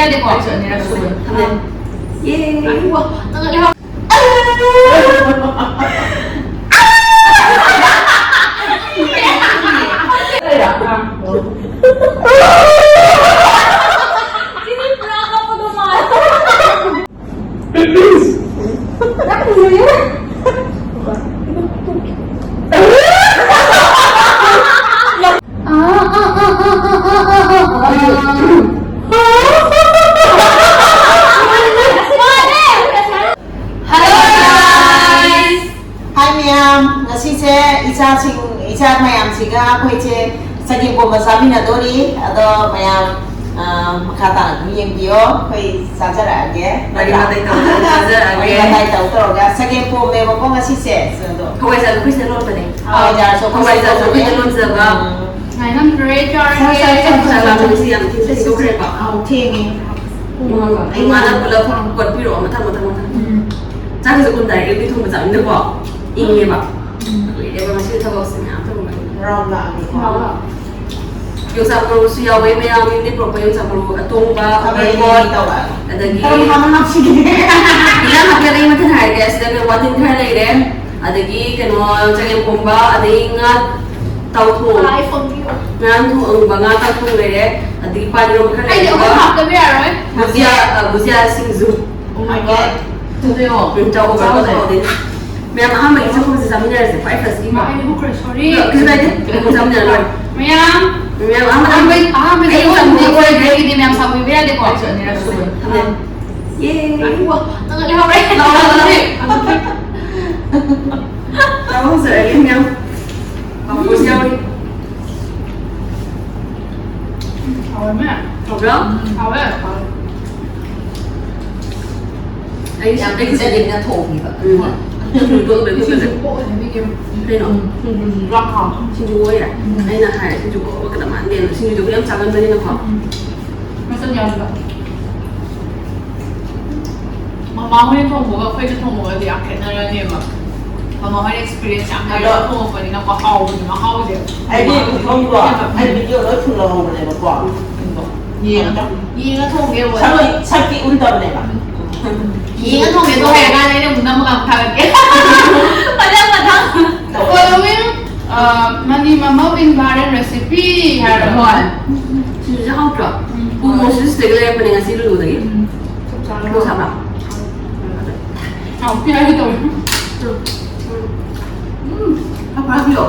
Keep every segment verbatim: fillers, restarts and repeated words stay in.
ꯑꯩꯁꯨ ꯑꯅꯤꯔꯛ ꯁꯨꯔꯦ꯫ ꯊꯝꯃꯦ꯫ ꯌꯦ꯫ Hello guys! Hi ꯃꯌꯥꯝ, ꯉꯁꯤꯁꯦ ꯏꯆꯥꯁꯤꯡ, ꯏꯆꯥ ꯃꯌꯥꯝꯁꯤꯒ ꯑꯩꯈꯣꯏꯁꯦ ꯆꯒꯦꯝꯄꯣꯝꯕ ꯆꯥꯃꯤꯟꯅꯗꯣꯔꯤ꯫ ꯑꯗꯣ ꯃꯌꯥꯝ, ꯑ, ꯃꯈꯥ ꯇꯥꯅ ꯑꯗꯨꯝ ꯌꯦꯡꯕꯤꯌꯣ꯫ ꯑꯩꯈꯣꯏ ꯆꯥꯖꯔꯛꯑꯒꯦ꯫ ꯋꯥꯔꯤ ꯋꯥꯇꯥꯏ ꯇꯧꯔꯒ ꯆꯥꯖꯔꯛꯑꯒꯦ꯫ ꯋꯥꯔꯤ ꯋꯥꯇꯥꯏ ꯇꯧ ꯇꯧꯔꯒ ꯆꯒꯦꯝꯄꯣꯝꯃꯦꯕꯀꯣ ꯉꯁꯤꯁꯦ꯫ ꯑꯗꯣ ꯍꯋꯥꯏꯖꯥꯔꯁꯨ ꯑꯩꯈꯣꯏ ꯁꯤꯗ ꯂꯣꯟꯕꯅꯦ꯫ ꯍꯋꯥꯏꯖꯥꯔꯁꯨ ꯑꯩꯈꯣꯏ ꯍꯋꯥꯏꯖꯥꯔꯁꯨ ꯁꯤꯗ ꯑꯩꯈꯣꯏ ꯁꯤꯗ ꯂꯣꯟꯕꯅꯦ꯫ ꯂꯣꯟꯖꯕ꯫ ꯎꯝ꯫ ꯉꯥꯏꯉꯝꯗ꯭ꯔꯦ, ꯆꯥꯔꯒꯦ꯫ ꯆꯥꯛ ꯆꯥ-, ꯆꯥꯛ ꯆꯥ-, ꯆꯥꯛ ꯆꯥ-, ꯆꯥ-, ꯆꯥ-, ꯌꯥꯝ ꯊꯤꯅ ꯊꯦꯡꯗꯣꯛꯈ꯭ꯔꯦꯀꯣ꯫ ꯑꯧ, ꯊꯦꯡꯉꯦ꯫ ꯄꯨꯡ ꯃꯉꯥ꯫ ꯃꯥꯅ ꯄꯨꯂꯞ ꯀꯣꯠꯄꯤꯔꯛꯑꯣ, ꯃꯊꯪ, ꯃꯊꯪ, ꯃꯊꯪ꯫ ꯎꯝ꯫ ꯆꯥꯛꯁꯦ ꯀꯨꯝ ꯇꯥꯔꯦ, ꯑꯌꯨꯛꯀꯤ ꯊꯣꯡꯕ ꯆꯥꯛꯅꯤꯅꯀꯣ꯫ ꯏꯪꯉꯦꯕ꯫ ꯎꯝ꯫ ꯀꯨꯏꯔꯦꯕ ꯉꯁꯤ ꯊꯕꯛꯁꯦ ꯃꯌꯥꯝ ꯇꯧꯔꯝꯕꯅꯤ꯫ ꯔꯥꯎꯟ ꯂꯥꯛꯑꯒꯦꯀꯣ꯫ ꯍꯥꯎ꯫ ꯌꯣꯡꯆꯥꯛ ꯃꯔꯨꯁꯨ ꯌꯥꯎꯋꯦ, ꯃꯌꯥꯝ ꯌꯨꯝꯗꯩ ꯄꯨꯔꯛꯄ ꯌꯣꯡꯆꯥꯛ ꯃꯔꯨ ꯑꯇꯣꯡꯕ, ꯈꯥꯃꯦꯟ ꯈꯥꯃꯦꯟ ꯇꯧꯔꯒ꯫ ꯑꯗꯒꯤ ꯀꯔꯝ ꯀꯥꯟꯗ ꯍꯥꯞꯁꯤꯒꯦ? ꯏꯟꯖꯥꯡ ꯍꯥꯞꯄꯗ ꯑꯩ ꯃꯊꯦꯜ ꯍꯥꯏꯔꯒꯦ, ꯑꯁꯤꯗ ꯀꯩꯅꯣ ꯋꯥꯇꯤꯟ ꯈꯔ ꯂꯩꯔꯦ, ꯑꯗꯒꯤ ꯀꯩꯅꯣ ꯆꯒꯦꯝꯄꯣꯝꯕ, ꯑꯗꯒꯤ ꯉꯥ ꯇꯥꯎꯊꯣꯡ, ꯉꯥ ꯊꯣꯡꯕ, ꯉꯥ ꯇꯥꯎꯊꯣꯡ ꯂꯩꯔꯦ, ꯑꯗꯒꯤ ꯄꯥꯟ ꯏꯔꯣꯟꯕ ꯈꯔ ꯑꯩꯗꯤ ꯑꯩꯈꯣꯏ ꯂꯩꯔꯦꯀꯣ꯫ ꯍꯥꯞꯇꯕ ꯌꯥꯔꯣꯏ꯫ ꯕꯨꯖꯤꯌꯥ, ꯑ, ꯕꯨꯖꯤꯌꯥ ꯁꯤꯡꯖꯨ꯫ Oh my God. ꯎꯝ, ꯆꯥꯎ, ꯆꯥꯎ, ꯆꯥꯎ꯫ ꯃꯌꯥꯝ ꯑꯍꯥꯟꯕꯒꯤ ꯆꯥꯛꯈꯨꯝꯁꯦ ꯆꯥꯃꯤꯟꯅꯔꯁꯦ, ꯈ꯭ꯋꯥꯏ first ꯀꯤ꯫ ꯏꯃꯥ, ꯑꯩꯗꯤ ꯄꯨꯈ꯭ꯔꯦ, sorry꯫ ꯀꯩꯁꯨ ꯀꯥꯏꯗꯦ, ꯑꯃꯨꯛ ꯆꯥꯃꯤꯟꯅꯔ ꯂꯣꯏꯔꯦ꯫ ꯃꯌꯥꯝ꯫ ꯃꯌꯥꯝ ꯑꯍꯥꯟꯕ ꯑꯍꯥꯟꯕ, ꯑꯍꯥꯟꯕ ꯑꯩ ꯆꯥꯛꯈꯨꯝꯗꯤ ꯆꯥꯛꯈꯨꯝꯗꯤ ꯑꯣꯏꯗ꯭ꯔꯦ, ꯑꯣꯏꯗ꯭ꯔꯦ꯫ ꯑꯩꯒꯤꯗꯤ ꯃꯌꯥꯝ ꯁꯥꯎꯕꯤꯕ ꯌꯥꯗꯦꯀꯣ꯫ ꯑꯩꯁꯨ ꯑꯅꯤꯔꯛ ꯁꯨꯔꯦ꯫ ꯊꯝꯃꯦ꯫ ꯌꯦ꯫ ꯑꯩ ꯋꯥ, ꯅꯪ ꯂꯩꯍꯧꯔꯦ꯫ ꯂꯥꯎ, ꯂꯥꯎ, ꯂꯥꯎ꯫ ꯆꯥꯍꯧꯖꯔꯒꯦ, ꯃꯌꯥꯝ꯫ ꯄꯥꯐꯣꯔꯁꯨ ꯌꯥꯎꯔꯤ꯫ ꯍꯥꯎꯔꯝꯃꯦ꯫ ꯍꯥꯎꯕ꯭ꯔꯣ? ꯎꯝ, ꯍꯥꯎꯋꯦ꯫ ꯑꯩ ꯌꯥꯝ ꯑꯩ ꯄꯤꯖꯅꯤꯡꯅ ꯊꯣꯡꯉꯤꯕ꯫ ꯎꯝ꯫ ꯁꯤꯡꯖꯨꯗꯣ ꯑꯗꯨꯝ ꯁꯤꯡꯖꯨ ꯐꯖꯅ꯫ ꯀꯣꯛ ꯑꯣꯏꯅ ꯄꯤꯒꯦ꯫ ꯀꯩꯅꯣ? ꯎꯝ, ꯁꯤꯡꯖꯨꯁꯤꯁꯨ ꯌꯥꯝ ꯍꯥꯎꯋꯦ꯫ ꯁꯤꯡꯖꯨ ꯑꯣꯏꯔꯦ꯫ ꯎꯝ꯫ ꯑꯩꯅ ꯍꯥꯏꯔꯦ, ꯁꯤꯡꯖꯨ ꯀꯣꯛ ꯑꯣꯏꯒꯗꯕ ꯃꯥꯟꯗꯦꯅ꯫ ꯁꯤꯡꯖꯨꯗꯨꯕꯨ ꯌꯥꯝ ꯆꯥꯒꯟꯕꯅꯤꯅꯀꯣ꯫ ꯎꯝ꯫ ꯃꯆꯜ ꯌꯥꯝꯕ꯫ ꯃꯃꯥ ꯍꯣꯏꯅ ꯊꯣꯡꯕꯒ ꯑꯩꯈꯣꯏꯅ ꯊꯣꯡꯕꯒꯗꯤ ꯌꯥꯝ ꯈꯦꯠꯅꯔꯅꯦꯕ꯫ ꯃꯃꯥ ꯍꯣꯏꯅ experience ꯌꯥꯝ ꯂꯩꯔꯒ ꯑꯗꯣ ꯊꯣꯡꯉꯛꯄꯅꯤꯅꯀꯣ, ꯍꯥꯎꯕꯗꯤ ꯃꯍꯥꯎꯁꯦ꯫ ꯑꯩꯗꯤ ꯈꯪꯕ꯭ꯔꯣ? ꯑꯩ video ꯂꯣꯏ ꯐꯨꯜ ꯂꯧꯍꯧꯕꯅꯦꯕꯀꯣ꯫ ꯑꯗꯣ ꯌꯦꯡꯉꯒ꯫ ꯌꯦꯡꯉ ꯊꯣꯡꯒꯦ, ꯍꯣꯏ꯫ ꯁꯛꯇꯤ, ꯁꯛꯇꯤ ꯎꯠꯇꯕꯅꯦꯕ꯫ ꯌꯦꯡꯉ ꯊꯣꯡꯒꯦ, ꯑꯗꯣ ꯍꯩꯔꯀꯥꯟꯗ ꯑꯩꯅ ꯑꯃꯨꯛ ꯅꯝꯃꯒ ꯑꯃꯨꯛ ꯊꯥꯒꯠꯀꯦ꯫ ꯃꯊꯪ, ꯃꯊꯪ꯫ Following, uh, Mani Mama Bin Bharan recipe ꯍꯥꯏꯔꯒ꯫ ꯍꯣꯏ꯫ ꯁꯤꯡꯖꯨꯁꯦ ꯍꯥꯎꯇ꯭ꯔꯣ? ꯎꯝ꯫ ꯎ ꯃꯣꯔꯣꯛꯁꯨ ꯁꯤꯗꯒꯤ ꯂꯩꯔꯛꯄꯅꯦ ꯉꯁꯤ ꯂꯨꯂꯨꯗꯒꯤ꯫ ꯎꯝ꯫ ꯆꯞ ꯆꯥꯔꯦ꯫ ꯃꯣꯔꯣꯛ ꯁꯥꯕ꯭ꯔꯥ? ꯍꯥꯎꯇꯦ ꯍꯥꯏꯒꯦ ꯇꯧꯋꯦ꯫ ꯎꯝ꯫ ꯎꯝ꯫ ꯎꯝ꯫ ꯍꯥꯎꯕ꯭ꯔꯥ ꯍꯥꯏꯕꯤꯌꯣ꯫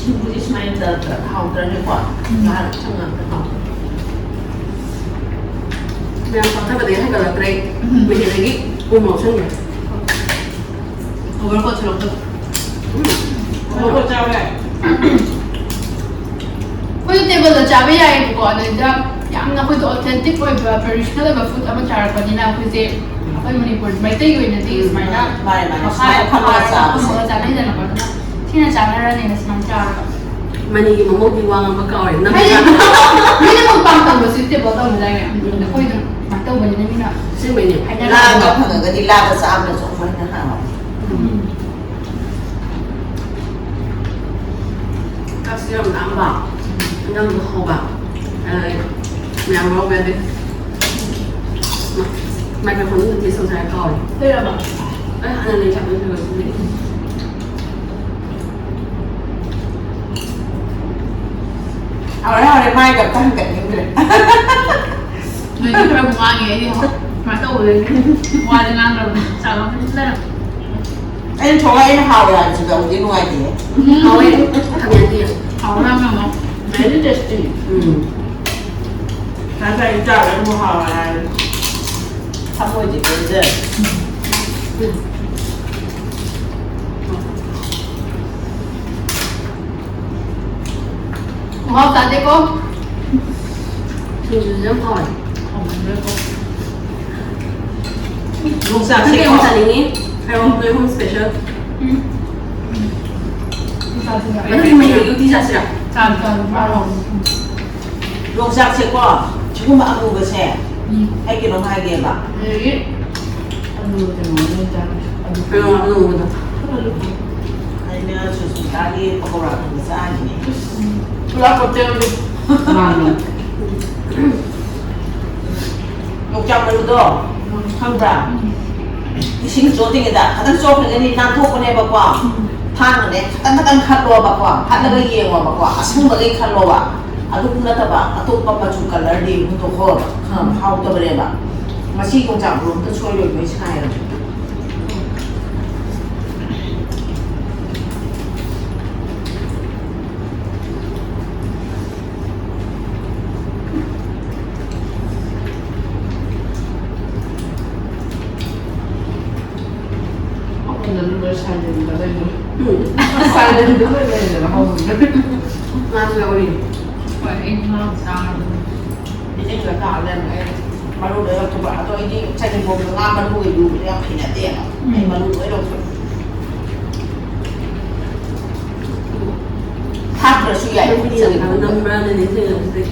ꯁꯤꯡꯖꯨꯗꯤ ꯁꯨꯃꯥꯏꯅ ꯇꯧꯔꯒ ꯍꯥꯎꯗ꯭ꯔꯅꯦꯀꯣ? ꯎꯝ꯫ ꯉꯥ ꯁꯪ ꯉꯥꯛꯇ ꯍꯥꯎꯕ꯫ ꯃꯌꯥꯝ ꯆꯥꯊꯕꯗꯒꯤ ꯍꯦꯟꯒꯠꯂꯛꯇ꯭ꯔꯦ꯫ ꯎꯝ꯫ ꯃꯤꯒꯤꯗꯒꯤ ꯎ ꯃꯣꯔꯣꯛ ꯁꯪꯉꯦ꯫ Overcoat ꯁꯨ ꯂꯧꯊꯣꯛ꯫ ꯎꯝ꯫ Overcoat ꯆꯥꯕ ꯌꯥꯏ꯫ ꯑꯩꯈꯣꯏ table ꯗ ꯆꯥꯕ ꯌꯥꯏꯌꯦꯕꯀꯣ, ꯑꯗꯩꯗ ꯌꯥꯝꯅ ꯑꯩꯈꯣꯏꯗ authentic ꯑꯣꯏꯕ traditional ꯑꯣꯏꯕ food ꯑꯃ ꯆꯥꯔꯛꯄꯅꯤꯅ ꯑꯩꯈꯣꯏꯁꯦ, ꯑꯩꯈꯣꯏ ꯃꯅꯤꯄꯨꯔ ꯃꯩꯇꯩꯒꯤ ꯑꯣꯏꯅꯗꯤ ꯁꯨꯃꯥꯏꯅ ꯃꯥꯅꯦ, ꯃꯥꯅꯦ꯫ ꯃꯈꯥ ꯁꯨꯃꯥꯏꯅ ꯐꯝꯃꯒ ꯊꯥꯔꯒ ꯆꯥꯕꯁꯦ꯫ ꯐꯝꯃꯒ ꯆꯥꯅꯩꯗꯅꯀꯣ, ꯑꯗꯨꯅ ꯊꯤꯅ ꯆꯥꯟꯅꯔꯅꯤꯅ ꯁꯨꯃꯥꯏꯅ ꯆꯥꯔꯒ꯫ ꯃꯅꯤꯒꯤ ꯃꯃꯧꯒꯤ ꯋꯥ ꯉꯥꯡꯕ ꯀꯥꯎꯔꯦ꯫ ꯍꯥꯏꯗꯤ, ꯅꯝꯕꯔ ꯃꯤꯅ mukbang ꯇꯧꯕꯁꯤ table ꯇꯧꯅꯗꯥꯏꯅꯦ? ꯑꯗꯨꯗ ꯑꯩꯈꯣꯏꯅ ꯁꯨꯃꯥꯏꯅ ꯇꯧꯕꯅꯤꯅ ꯃꯤꯅ ꯑꯁꯦꯡꯕꯩꯅꯦ꯫ ꯍꯥꯏꯅꯔꯒ ꯂꯥꯕ ꯐꯪꯉꯒꯗꯤ ꯂꯥꯕ ꯆꯥꯕꯅꯁꯨ ꯑꯃꯨꯛ ꯍꯦꯟꯅ ꯍꯥꯎꯋꯦ꯫ ꯎꯝ꯫ ꯆꯥꯛꯁꯨ ꯌꯥꯝ ꯂꯥꯝꯕ, ꯏꯟꯖꯥꯡꯁꯨ ꯍꯥꯎꯕ꯫ ꯑ, ꯃꯌꯥꯝ ꯉꯥꯎꯕ ꯌꯥꯗꯦ꯫ Microphone ꯗꯨ taste ꯇꯧꯁꯦ ꯍꯥꯏꯔ ꯀꯥꯎꯔꯦ꯫ ꯂꯩꯔꯕ? ꯑꯩ ꯍꯥꯟꯅ ꯂꯩ ꯊꯝꯃꯦ, ꯂꯣꯏꯁꯤꯜꯂꯦ꯫ ꯍꯥꯎꯔꯦ, ꯍꯥꯎꯔꯦ, ꯃꯥꯏꯒ ꯑꯝꯇ ꯍꯪꯒꯠꯅꯤꯡꯗ꯭ꯔꯦ꯫ ꯅꯣꯏꯗꯤ ꯈꯔ ꯉꯥꯡꯉꯦ, ꯑꯩꯗꯤ ꯍ-, ꯁꯨꯃꯥꯏꯅ ꯇꯧꯕꯗꯒꯤ ꯋꯥꯁꯦ ꯉꯥꯡꯗ꯭ꯔꯕꯅꯦ꯫ ꯆꯥꯛ ꯂꯥꯝꯃꯟꯗꯅ꯫ ꯑꯩꯅ ꯊꯣꯛꯂꯛꯑꯦ, ꯑꯩꯅ ꯍꯥꯎꯋꯦ ꯍꯥꯏꯕꯁꯤꯗ ꯑꯃꯨꯛ ꯅꯨꯡꯉꯥꯏꯇꯦ꯫ ꯎꯝ꯫ ꯍꯥꯎꯋꯦ, ꯈꯥꯃꯦꯟꯗꯤ꯫ ꯍꯥꯎꯋꯦ ꯌꯥꯝꯅ꯫ Very tasty꯫ ꯎꯝ꯫ ꯉꯁꯥꯏ ꯆꯥꯕ ꯑꯃꯨꯛ ꯍꯥꯎꯋꯦ ꯍꯥꯏꯔꯦ꯫ ꯊꯃꯣꯏꯗꯤ ꯄꯦꯟꯖꯔꯦ꯫ ꯎꯝ꯫ ꯃꯍꯥꯎ ꯇꯥꯗꯦꯀꯣ? ꯁꯤꯡꯖꯨꯁꯦ ꯌꯥꯝ ꯍꯥꯎꯋꯦ꯫ ꯍꯥꯎꯃꯟꯈ꯭ꯔꯦꯀꯣ꯫ ꯌꯣꯡꯆꯥꯛꯁꯦ ꯅꯪ ꯀꯩ ꯑꯃꯨꯛ ꯆꯥꯅꯤꯡꯉꯤ? ꯍꯥꯏꯔꯛꯑꯣ, ꯅꯣꯏ ꯑꯍꯨꯝ special꯫ ꯎꯝ꯫ ꯆꯥꯁꯤꯔ? ꯃꯊꯪꯒꯤ ꯃꯍꯤꯒꯤ ꯎꯇꯤ ꯆꯥꯁꯤꯔꯥ? ꯆꯥꯁꯤ, ꯆꯥꯁꯤ꯫ ꯌꯣꯡꯆꯥꯛꯁꯦꯀꯣ, ꯁꯤꯒꯨꯝꯕ ꯑꯃꯨꯕꯁꯦ, ꯎꯝ꯫ ꯑꯩ ꯀꯩꯅꯣꯝ ꯍꯥꯏꯒꯦꯕ꯫ ꯑꯗꯒꯤ ꯑꯂꯨ ꯀꯩꯅꯣ ꯑꯣꯏꯅ ꯆꯥꯔꯁꯤ꯫ ꯑꯂꯨ꯫ ꯀꯩꯅꯣ ꯑꯂꯨ ꯑꯃꯨꯕꯗꯣ? ꯑꯩꯅ ꯁꯨꯁꯃꯤꯇꯥꯒꯤ ꯄꯀꯧꯔꯥ ꯊꯣꯡꯕ ꯆꯥꯔꯤꯅꯦ꯫ ꯄꯨꯂꯞ ꯍꯣꯇꯦꯜꯒꯤ꯫ ꯃꯥꯅꯦ꯫ ꯌꯣꯡꯆꯥꯛ ꯃꯔꯨꯗꯣ ꯈꯪꯕ꯭ꯔꯥ? ꯏꯁꯤꯡ ꯆꯣꯠꯇ꯭ꯔꯤꯉꯩꯗ ꯈꯇꯪ ꯆꯣꯠꯈ꯭ꯔꯒꯗꯤ ꯅꯥꯟꯊꯣꯛꯄꯅꯦꯕꯀꯣ꯫ ꯊꯥꯡꯅꯅꯦ ꯈꯇꯪ ꯈꯇꯪ ꯈꯜꯂꯣꯕꯀꯣ, ꯈꯜꯂꯒ ꯌꯦꯡꯉꯣꯕꯀꯣ, ꯑꯁꯪꯕꯈꯩ ꯈꯜꯂꯣꯕ꯫ ꯑꯗꯨ ꯅꯠꯇꯕ ꯑꯇꯣꯞꯄ ꯃꯆꯨ ꯀꯂꯔꯗꯤ ꯍꯨꯟꯗꯣꯛꯈꯣꯕ꯫ ꯈꯪꯉꯕ? ꯍꯥꯎꯇꯕꯅꯦꯕ꯫ ꯉꯁꯤ ꯌꯣꯡꯆꯥꯛ ꯃꯔꯨ ꯑꯝꯇ ꯁꯣꯏꯔꯣꯏ ꯅꯣꯏ ꯁꯥꯏꯔꯒ꯫ ꯍꯧꯃꯟꯗꯅ ꯂꯣꯏ ꯁꯥꯏꯂꯦꯟꯗ ꯂꯩꯅꯔꯦ꯫ ꯎꯝ꯫ ꯁꯥꯏꯂꯦꯟꯗ ꯂꯣꯏ ꯂꯩꯅꯔꯦ ꯍꯧꯃꯟꯗꯅ꯫ ꯃꯥꯁꯨ ꯌꯥꯎꯔꯤ꯫ ꯍꯣꯏ, ꯑꯩ ꯉꯥ ꯆꯥꯔꯕꯅꯦ꯫ ꯏꯁꯤꯡꯗ ꯇꯥ ꯂꯩꯔꯝꯃꯦ꯫ ꯑꯩ ꯃꯔꯨ ꯂꯣꯏ ꯂꯧꯊꯣꯛꯄ꯫ ꯑꯗꯣ ꯑꯩꯗꯤ ꯆꯒꯦꯝꯄꯣꯝꯕ ꯉꯥ ꯃꯔꯨꯒ ꯏꯔꯨꯕꯗꯣ ꯌꯥꯝ ꯍꯩꯅꯗꯦꯕ꯫ ꯑꯩ ꯎꯝ꯫ ꯃꯔꯨ ꯂꯣꯏ ꯂꯧꯊꯣꯛꯑꯦ꯫ ꯊꯥꯛꯇ꯭ꯔꯁꯨ ꯌꯥꯏ꯫ ꯅꯪꯗꯤ ꯌꯥꯝ ꯆꯒꯦꯝꯄꯣꯝꯕ꯫ ꯅꯝꯕ꯭ꯔꯥꯅꯦ ꯅꯤꯡꯁꯤꯡꯉꯛꯄꯁꯦ꯫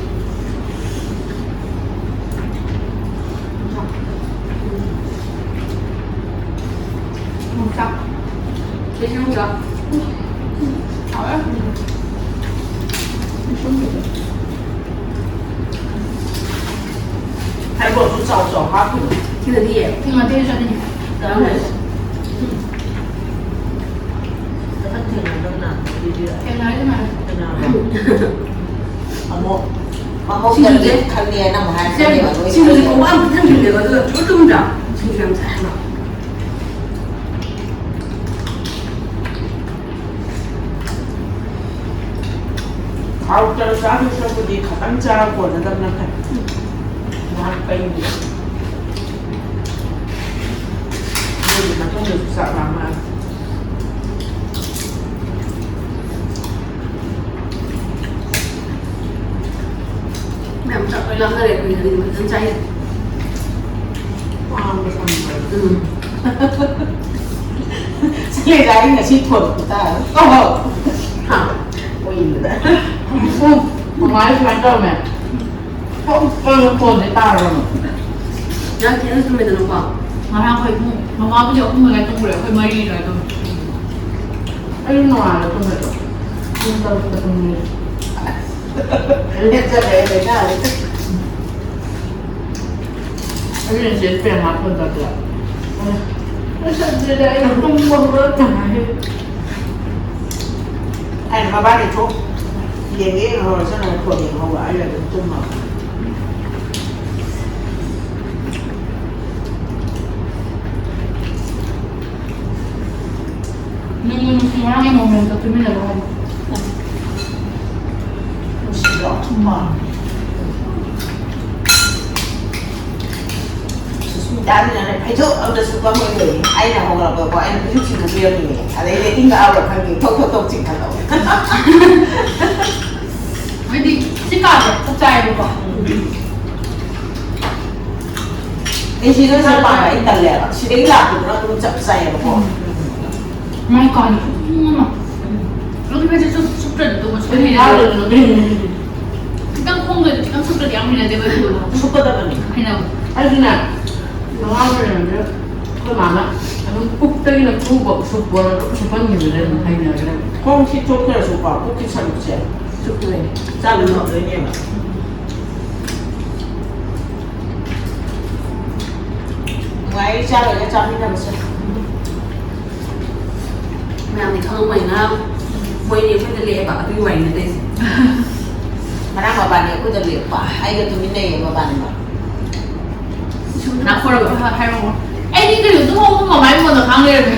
ꯌꯣꯡꯆꯥꯛ꯫ ꯁꯤ ꯌꯣꯡꯆꯥꯛ꯫ ꯍꯥꯎꯋꯦ꯫ ꯍꯥꯏꯕꯣꯠꯁꯨ ꯆꯥꯎ ꯆꯥꯎ ꯍꯥꯞꯄꯤꯅꯦ꯫ ꯁꯤꯗꯗꯤ ꯎꯝ, ꯑꯇꯩ ꯆꯥꯅꯤꯡꯉꯦ꯫ ꯆꯥꯔꯝꯃꯣꯏ꯫ ꯃꯊꯪ ꯊꯦꯡꯅꯕꯗ ꯀꯅꯥꯅꯣ ꯄꯤꯕꯤꯔꯛꯑꯣ꯫ ꯊꯦꯡꯅꯔꯗꯤ ꯃꯥꯜꯂꯦ꯫ ꯀꯅꯥꯅꯣ? ꯑꯃꯨꯛ ꯃꯀꯣꯛꯇꯒꯤ ꯁꯤꯡꯖꯨꯁꯦ ꯈꯜꯂꯦꯅ ꯑꯃꯨꯛ ꯍꯥꯏꯔꯛꯀꯅꯦꯕ ꯂꯣꯏ ꯁꯤꯡꯖꯨꯁꯦ ꯈꯜꯂꯦ꯫ ꯀꯣꯡꯄꯥꯟ ꯄꯤꯊꯟꯕꯤꯅꯦꯕ, ꯑꯗꯨꯒ ꯇꯨꯝ ꯇꯨꯝꯗ꯭ꯔꯥ? ꯁꯤꯡꯖꯨ ꯌꯥꯝ ꯆꯥꯏ ꯍꯥꯏꯕ꯫ ꯍꯥꯎꯇꯅ ꯆꯥꯗꯣꯏ ꯁꯔꯨꯛꯄꯨꯗꯤ ꯈꯇꯪ ꯆꯥꯔ ꯀꯣꯟꯅꯗꯕꯅ ꯐꯩ꯫ ꯉꯥꯏꯍꯥꯛ ꯄꯩꯕꯗ꯫ ꯑꯗꯨꯒꯤ ꯃꯇꯨꯡꯗꯁꯨ ꯆꯥꯛ ꯂꯥꯝꯃꯛꯑꯅꯤ꯫ ꯃꯌꯥꯝ ꯆꯥꯛ ꯂꯣꯏ ꯂꯥꯝꯅꯔꯦ ꯑꯩꯈꯣꯏ ꯑꯅꯤꯗꯤ ꯐꯖꯅ ꯆꯥꯏ꯫ ꯋꯥꯕ ꯁꯪꯕ꯫ ꯎꯝ꯫ ꯁꯤꯂꯦꯖꯥꯒꯤ ꯉꯁꯤ ꯊꯣꯟ ꯈꯨꯇꯥ꯫ ꯑꯣ꯫ ꯍꯥ꯫ ꯑꯣꯏꯕꯗ꯫ ꯎꯝ꯫ ꯃꯃꯥꯏ ꯁꯨꯃꯥꯏꯅ ꯇꯧꯔꯝꯃꯦ꯫ ꯄꯣꯛ ꯄꯣꯛ ꯐꯣꯟꯁꯦ ꯇꯥꯔꯕ꯫ ꯌꯥꯝ ꯊꯦꯡꯅ ꯇꯨꯝꯃꯦꯗꯅꯀꯣ꯫ ꯉꯔꯥꯡ ꯑꯩꯈꯣꯏ ꯄꯨꯡ, ꯃꯃꯥꯕꯨꯗꯤ ꯑꯍꯨꯝ ꯑꯗꯨꯋꯥꯏ ꯇꯨꯝꯈ꯭ꯔꯦ, ꯑꯩꯈꯣꯏ ꯃꯔꯤ ꯑꯗꯨꯋꯥꯏ ꯇꯨꯝꯃꯦ꯫ ꯑꯩ ꯅꯣꯡꯉꯥꯜꯂꯦ ꯄꯨꯡ ꯀꯌꯥꯗ? ꯄꯨꯡ ꯇꯔꯨꯛꯇ ꯇꯨꯝꯃꯦ꯫ ꯂꯦꯞꯆꯠꯂꯦ ꯂꯩꯀꯥꯏꯗ꯫ ꯑꯗꯨꯅ ꯆꯦ ꯄ꯭ꯔꯦꯃꯥ ꯐꯣꯟ ꯇꯧꯔꯛꯄꯗ꯫ ꯑꯁ, ꯑꯗꯨꯗꯤ ꯑꯩ ꯇꯨꯝꯕ ꯍꯧꯒꯠꯂꯛꯇ ꯉꯥꯏꯔꯤ꯫ ꯑꯩꯅ ꯃꯕꯥꯅꯤ ꯊꯣꯛ ꯌꯦꯡꯒꯦ ꯌꯦꯡꯍꯧꯔꯁꯅꯨ ꯐꯣꯟ ꯌꯦꯡꯍꯧꯕ ꯑꯩ ꯑꯗꯨꯝ ꯇꯨꯝꯃꯕ꯫ ꯅꯨꯡꯕꯨ ꯅꯨꯡꯁꯤ ꯉꯔꯥꯡꯒꯤ ꯃꯣꯃꯦꯟꯠꯇꯣ ꯇꯨꯃꯤꯟꯅ ꯂꯧꯍꯟ꯫ ꯅꯨꯡꯁꯤꯗ꯭ꯔꯣ? ꯃꯥ꯫ ꯁꯨꯁꯃꯤꯇꯥꯁꯤꯅꯅꯦ ꯐꯩꯖꯨꯞ ꯑꯝꯇ ꯁꯨꯞꯄꯝꯃꯣꯏꯗꯣꯏꯅꯦ꯫ ꯑꯩꯅ ꯍꯧꯒꯠꯂꯛꯄꯗꯀꯣ ꯑꯩꯅ ꯐꯩꯖꯨꯞ ꯁꯤꯡꯗꯣꯛꯄꯤꯔꯝꯃꯤꯅꯦ꯫ ꯑꯗꯩꯗꯤ ꯏꯪꯉꯛꯑꯕ꯭ꯔꯥ ꯈꯪꯗꯦ ꯊꯣꯛ ꯊꯣꯛ ꯊꯣꯛ ꯆꯤꯡꯈꯠꯂꯛꯑꯣ꯫ ꯍꯥꯏꯗꯤ ꯁꯤ ꯀꯥꯁꯦ ꯆꯞ ꯆꯥꯏꯌꯦꯕꯀꯣ꯫ ꯑꯩ ꯁꯤꯗ ꯆꯠꯄ ꯑꯩ ꯇꯜꯂꯦꯕ꯫ ꯁꯤꯗꯒꯤ ꯂꯥꯛꯄꯗꯨꯅ ꯑꯗꯨꯝ ꯆꯞ ꯆꯥꯏꯌꯦꯕꯀꯣ꯫ ꯃꯥꯏ ꯀꯥꯟꯗ ꯎꯝ, ꯑꯗꯨ ꯐꯩꯖꯨꯞ ꯁꯨꯞ-, ꯁꯨꯞꯇ꯭ꯔꯗꯤ ꯇꯣꯛꯑꯁꯨ ꯑꯗꯨ ꯍꯩꯅꯗꯦꯕ꯫ ꯌꯥꯎꯗ꯭ꯔꯁꯨ ꯑꯗꯨ ꯍꯩꯅꯗꯦ꯫ ꯈꯤꯇꯪ ꯈꯣꯡꯗꯣ ꯈꯤꯇꯪ ꯁꯨꯞꯇ꯭ꯔꯗꯤ ꯌꯥꯝ ꯍꯩꯅꯗꯦꯕ ꯑꯩꯗꯤ꯫ ꯁꯨꯞꯀꯗꯕꯅꯤ꯫ ꯍꯩꯅꯕ꯫ ꯑꯩꯁꯨꯅꯦ, ꯑꯉꯥꯡ ꯑꯣꯏꯔꯤꯉꯩꯗ ꯑꯩꯈꯣꯏ ꯃꯥꯅ ꯑꯗꯨꯝ ꯄꯨꯛꯇꯒꯤꯅ ꯈꯨꯕꯣꯛ ꯁꯨꯞꯄꯣꯅ ꯑꯗꯨꯝ ꯁꯨꯞꯄꯟꯈꯤꯕꯗ ꯑꯗꯨꯝ ꯍꯩꯅꯈ꯭ꯔꯦ꯫ ꯈꯣꯡꯁꯤ ꯆꯣꯛꯊꯔꯁꯨꯀꯣ, ꯄꯨꯛꯀꯤ ꯁꯔꯨꯛꯁꯦ ꯆꯨꯞꯇꯣꯏꯅꯦ꯫ ꯆꯥꯕ ꯉꯝꯗꯣꯏꯅꯦꯕ꯫ ꯅꯨꯡꯉꯥꯏꯔꯤ ꯆꯥꯔꯒ ꯆꯥꯃꯤꯟꯅꯕꯁꯦ꯫ ꯃꯌꯥꯝꯗꯤ ꯈꯪꯉꯝꯃꯣꯏ ꯉꯔꯥꯡ ꯃꯣꯏꯅꯤ ꯑꯩꯈꯣꯏꯗ ꯂꯦꯛꯑꯦꯕ ꯑꯗꯨꯒꯤ ꯋꯥꯔꯤ ꯅꯠꯇꯦ꯫ ꯉꯔꯥꯡ ꯃꯕꯥꯅꯤ ꯑꯩꯈꯣꯏꯗ ꯂꯦꯛꯄ ꯑꯩꯒ ꯇꯨꯃꯤꯟꯅꯩꯌꯦ ꯃꯕꯥꯅꯤꯃꯛ꯫ ꯅꯥꯈꯣꯔꯒ ꯍꯥꯏꯔꯛꯑꯣ꯫ ꯑꯩꯗꯤ ꯀꯩꯅꯣ ꯇꯨꯝ ꯍꯧꯒꯠ ꯃꯃꯥꯏ ꯃꯉꯣꯟꯗ ꯈꯥꯡ ꯂꯩꯔꯝꯃꯦ꯫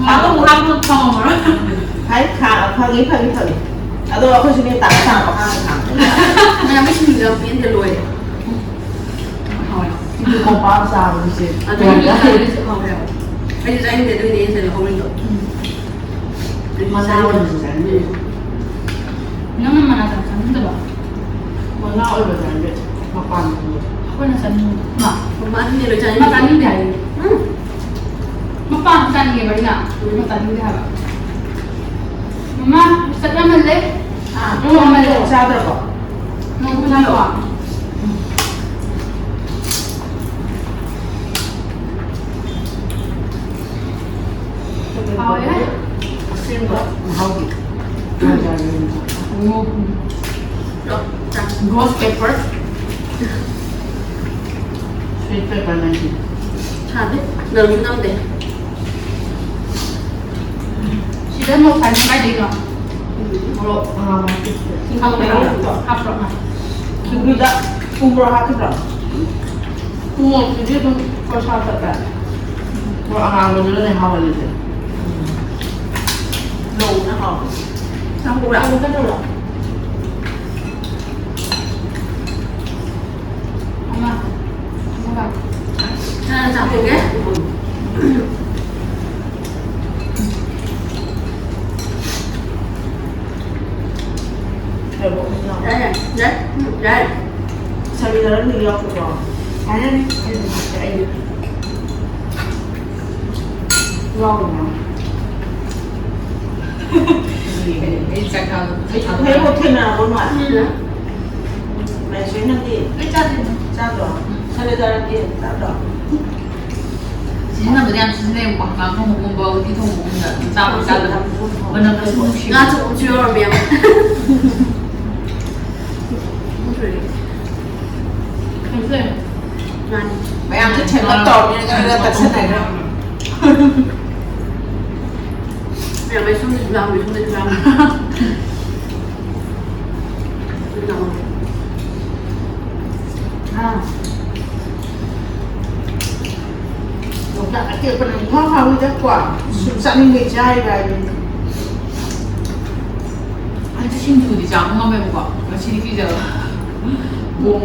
ꯈꯥꯡ ꯑꯃꯨꯛ ꯍꯥꯞꯄ ꯈꯪꯉꯝꯃꯔꯣꯏ꯫ ꯍꯥꯏ ꯈꯥ-, ꯐꯪꯉꯤ ꯐꯪꯉꯤ ꯐꯪꯉꯤ꯫ ꯑꯗꯣ ꯑꯩꯈꯣꯏꯁꯨꯅꯦ ꯇꯥꯔ ꯇꯥꯔ ꯃꯈꯥꯗ ꯈꯥꯡꯕꯅꯦ꯫ ꯃꯌꯥꯝꯒꯤ ꯁꯤꯡꯖꯨꯗꯣ ꯌꯥꯝ ꯄꯦꯟꯗ ꯂꯣꯏꯔꯦ꯫ ꯍꯥꯎꯋꯦ꯫ ꯁꯤꯡꯖꯨ ꯀꯣꯝꯄꯥꯛ ꯑꯃ ꯆꯥꯕꯗꯨꯁꯦ꯫ ꯑꯗꯨ ꯌꯥꯝ ꯆꯥꯅꯤꯡꯉꯦ꯫ ꯑꯩꯁꯨ ꯍꯥꯎꯋꯦ ꯍꯥꯏꯕ꯫ ꯑꯩꯁꯨ ꯆꯥꯅꯤꯡꯗꯦ ꯑꯗꯨꯒꯤꯅꯦ ꯑꯩꯅ ꯁꯤꯗ ꯂꯧꯍꯧꯔꯤꯗꯣ꯫ ꯎꯝ꯫ ꯃꯅꯥ ꯑꯣꯏꯅꯁꯨ ꯆꯥꯅꯤꯡꯉꯦ꯫ ꯅꯪꯅ ꯃꯅꯥ ꯆꯥ-, ꯆꯥꯅꯤꯡꯗꯕ? ꯃꯅꯥ ꯑꯣꯏꯕ ꯆꯥꯅꯤꯡꯗꯦ꯫ ꯃꯄꯥꯟ ꯊꯣꯡꯕꯗꯣ꯫ ꯑꯩꯈꯣꯏꯅ ꯆꯥꯅꯤꯡꯕꯗꯣ꯫ ꯃꯥ꯫ ꯃꯃꯥ ꯑꯗꯨꯅꯦ ꯂꯣꯏ ꯆꯥꯅꯤꯡꯉꯤꯁꯦ꯫ ꯃꯥ ꯆꯥꯅꯤꯡꯗꯦ ꯍꯥꯏꯌꯦ꯫ ꯎꯝ꯫ ꯃꯄꯥꯟ ꯆꯥꯅꯤꯡꯉꯦꯕ ꯑꯩꯅ꯫ ꯎꯝ꯫ ꯃꯥ ꯆꯥꯅꯤꯡꯗꯦ ꯍꯥꯏꯕ꯫ ꯃꯃꯥ, ꯆꯥꯛ ꯂꯥꯝꯃꯜꯂꯦ꯫ ꯑꯥ, ꯅꯣꯡ ꯃꯜꯂꯦ꯫ ꯆꯥꯗ꯭ꯔꯕꯣ? ꯅꯣꯡ ꯃꯜꯂꯦ꯫ ꯎꯝ꯫ Ghost pepper. Sweet pepper ꯅꯠꯇꯦ꯫ ꯁꯥꯗꯦ꯫ ꯅꯪꯁꯨ ꯅꯝꯗꯦ꯫ ꯁꯤꯗ ꯃꯣꯔꯣꯛ ꯀꯥꯏꯗꯩꯅꯣ? ꯃꯣꯔꯣꯛ ꯑꯉꯥꯡꯕ꯫ ꯍꯥꯞꯄ꯭ꯔꯣ? ꯍꯥꯞꯄ꯭ꯔꯣ? ꯁꯤꯡꯖꯨꯗ ꯎ ꯃꯣꯔꯣꯛ ꯍꯥꯞꯈꯤꯕ꯭ꯔꯣ? ꯎ ꯃꯣꯔꯣꯛꯇꯨꯗꯤ ꯑꯗꯨꯝ ꯈꯣꯔꯁꯥ ꯆꯠꯄ꯭ꯔꯥ? ꯃꯣꯔꯣꯛ ꯑꯉꯥꯡꯕꯗꯨꯅꯅꯦ ꯍꯥꯎꯍꯜꯂꯤꯁꯦ꯫ ꯂꯧꯕꯅ ꯍꯥꯎꯕꯅꯦ꯫ ꯆꯥꯛ ꯄꯨꯔꯛꯑꯒ ꯆꯠꯇꯧꯔꯣ? ꯑꯃ, ꯑꯃꯒ꯫ ꯅꯪ ꯆꯥꯛ ꯄꯨꯒꯦ? ꯌꯥꯏ, ꯌꯥꯏ, ꯌꯥꯏ꯫ ꯎꯝ, ꯌꯥꯏ꯫ ꯁꯃꯤꯅꯥꯔ ꯃꯤ ꯌꯥꯎꯕ꯭ꯔꯣ? ꯌꯥꯔꯅꯤ꯫ ꯑꯩ, ꯑꯩ, ꯌꯥꯎꯕ꯭ꯔꯣ? ꯑꯩ ꯆꯥꯛ ꯆꯥꯕ-, ꯑꯩ ꯊꯦꯡꯅꯔꯕꯣ ꯅꯣꯏ? ꯎꯝ꯫ ꯃꯍꯦꯁꯣꯔꯤ ꯅꯪꯗꯤ? ꯑꯩ ꯆꯥꯗ꯭ꯔꯤꯗ꯫ ꯆꯥꯗ꯭ꯔꯣ? ꯎꯝ꯫ ꯁꯃꯤꯅꯥꯔꯗꯤ ꯆꯥꯗ꯭ꯔꯣ? ꯁꯤꯖꯤꯟꯅꯕꯗꯤ ꯌꯥꯝ ꯁꯤꯖꯤꯟꯅꯩꯕꯀꯣ, ꯍꯪꯒꯥꯝ ꯊꯣꯡꯕꯒꯨꯝꯕ, ꯎꯇꯤ ꯊꯣꯡꯕꯒꯨꯝꯕꯗ ꯑꯗꯨꯝ ꯆꯥꯕ ꯆꯥꯗꯕ꯫ ꯃꯅꯝ ꯀꯩꯁꯨ ꯅꯨꯡꯁꯤꯕ꯫ ꯉꯥ ꯆꯨꯞ ꯑꯃꯁꯨ ꯌꯥꯎꯔꯝꯃꯦ ꯌꯥꯝ꯫ ꯃꯥꯅꯤ꯫ ꯃꯌꯥꯝꯁꯨ ꯊꯦꯡꯂꯞ ꯇꯧꯔꯕꯅꯤꯅ ꯈꯔ ꯈꯔ ꯇꯛꯁꯟꯅꯈ꯭ꯔꯦ꯫ ꯃꯌꯥꯝ ꯑꯩ ꯁꯣꯝꯗꯁꯨ ꯂꯥꯡꯉꯦ, ꯁꯣꯝꯗꯁꯨ ꯂꯥꯡꯉꯦ꯫ ꯑꯥ꯫ ꯌꯣꯡꯆꯥꯛ ꯑꯇꯦꯛꯄꯅ ꯏꯍꯥꯎ ꯍꯥꯎꯋꯤꯗꯀꯣ꯫ ꯁꯨꯝ ꯆꯥꯅꯤꯡꯕꯩ ꯆꯥꯔꯤꯕ ꯍꯥꯏꯗꯨꯅꯤ꯫ ꯑꯩꯗꯤ ꯁꯤꯡꯖꯨꯗꯤ ꯆꯥꯕ ꯉꯝꯃꯦꯕꯀꯣ꯫ ꯉꯁꯤꯗꯤ ꯀꯤꯖꯕ꯫ ꯕꯣꯝ꯫